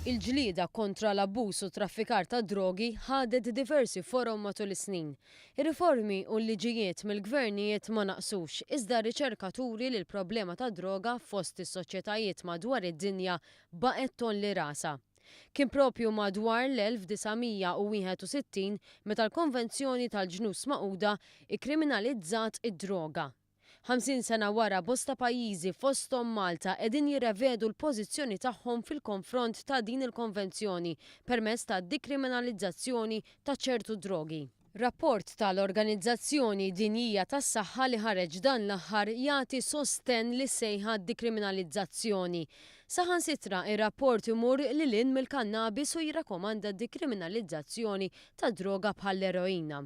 Il-ġlieda kontra l-abbuż u t-traffikar tad-drogi ħadet diversi forom matul is-snin. Ir-riformi u l-liġijiet mill-gvernijiet ma naqsux, iżda r-riċerka turi li l-problema tad-droga fost is-soċjetajiet madwar id-dinja baqgħet tgħolli rasha. Kien proprju madwar l-1961 meta l-Konvenzjoni tal-Ġnus Magħquda ikkriminalizzat id-droga. 50 sena wara bosta pajjiżi fosthom Malta qegħdin jirrevedu l-pożizzjoni tagħhom fil-konfront ta' din il-konvenzjoni permezz ta' dikriminalizzazzjoni ta' ċertu drogi. Rapport tal-Organizzazzjoni Dinjija tas-Saħħa li ħareġ dan l-aħħar jagħti sostenn lis-sejħa għad-dikriminalizzazzjoni. Saħansitra, ir-rapport imur lil hinn mill-kannabis u jirrakkomanda d-dikriminalizzazzjoni ta' droga bħall-eroina.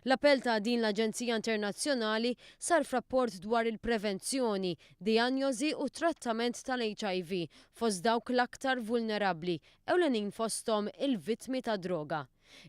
L-appell ta' din l-aġenzija internazzjonali sar f'rapport dwar il-prevenzjoni, dijanjosi u t-trattament tal-HIV fost dawk l-aktar vulnerabbli, ewlenin fosthom il-vittmi tad-droga.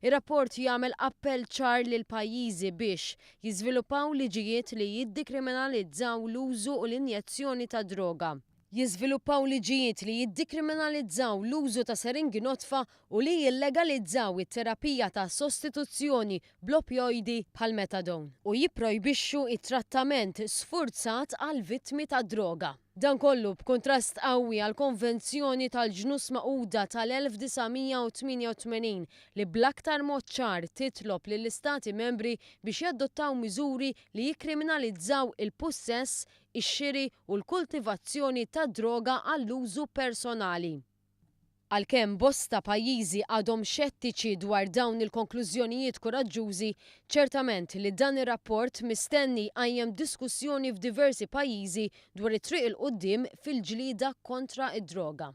Ir-rapport jagħmel appell ċar lill-pajjiżi biex jiżviluppaw liġijiet li jiddikriminalizzaw l-użu u l-injezzjoni tad-droga, jiżviluppaw liġijiet li jiddikriminalizzaw l-użu ta' seringi nodfa u li jillegalizzaw it-terapija ta' sostituzzjoni bl-opjojdi bħall-methadone, u jipprojbixxu t-trattament sfurzat għall-vittmi tad-droga. Dan kollu b'kuntrast qawwi għall-Konvenzjoni tal-Ġnus Magħquda tal-1988 li bl-aktar mod ċar titlob lill-Istati Membri biex jadottaw miżuri li jikkriminalizzaw il-pussess, ix-xiri u l-kultivazzjoni tad-droga għall-użu personali. Għalkemm bosta pajjiżi għadhom xettiċi dwar dawn il-konklużjonijiet kuraġġużi, ċertament li dan ir-rapport mistenni jqajjem diskussjoni f'diversi pajjiżi dwar it-triq 'il quddiem fil-ġlieda kontra d-droga.